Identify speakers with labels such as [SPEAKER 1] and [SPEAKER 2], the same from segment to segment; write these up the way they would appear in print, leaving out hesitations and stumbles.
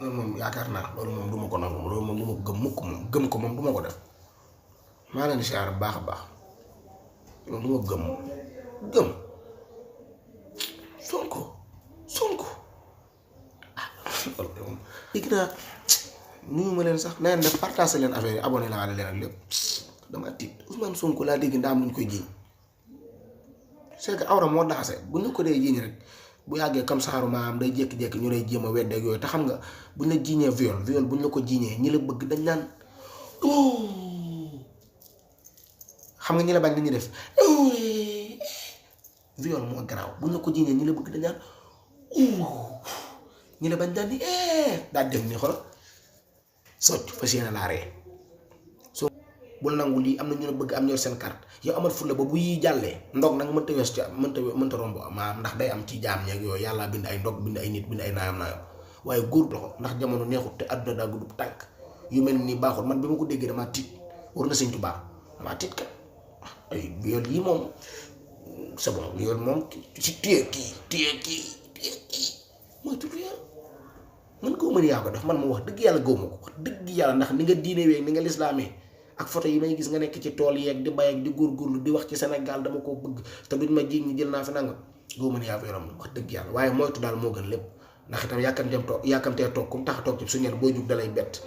[SPEAKER 1] loolu moom yaakaar naa loolu moom du ma ko nangu loolu moom du ma ko gëm mukk moom gëm ko moom du ma ko def maa leen di siyaar bu baax a baax loolu du ma gëm Sonko dégg naa nuyu ma leen sax na leen def partagé leen affaire yi abonné laa leen ak lépp dama tiit Ousmane Sonko laa dégg ndaam luñ koy jiiñ c'est que awra moo daxase bu ñu ko dee jiiñ rek bu yàggee comme saaru maam day jékki-jékki ñu lay jéem a wedde ak yooyu te xam nga buñ la jiiñee viol buñ la ko jiiñee ñi la bëgg dañ naan xam nga ñi la bañ dañuy def viol moo garaaw buñ la ko jiiñee ñi la bëgg dañ naan ñi la bañ daan ni daal def ni xol socc fas yéene laa ree soo bul nangu lii am na ñu la bëgg am ñor seen carte yow amal fulla ba bu yi jàllee ndog nag mënta wees ci mënta romb maanaam ndax day am ci jaam ñeeg yooyu yàlla bind ay ndog bind ay nit bind ay naayam waaye góor loxo ndax jamono neexut te àdduna daa gudd tànk yu mel nii baaxul man bi ma ko déggee damaa tiit war na Sëñ Tuubaa damaa tiit kat ay viol yi moom c'est bon viol moom si téye kii mooy tudd yàlla man koo mën yaa ko def man ma wax dëgg yàlla góob ma ko wax dëgg yàlla ndax ni nga diine weeg ni nga lislaamee ak photo yi may gis nga nekk ci tool yeeg di bay ak di góorgóorlu di wax ci Sénégal dama ko bëgg te duñ ma jiiñ ñi jël naa fi nangam góob mën yaa ko yoram wax dëgg yàlla waaye moytu daal moo gën lépp ndax itam yàkkamtee toog comme tax a toog ci su ñel boo jug dalay bett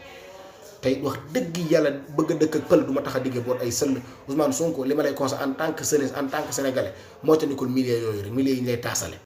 [SPEAKER 1] tey wax dëgg yàlla bëgg a dëkk ak pël du ma tax a diggee boot ay sëll Ousmane Sonko li ma lay conseillé en tant que jeunesse en tant que sénégalais moo tax ni ko milieu yooyu rek milieu yi ñu lay taasale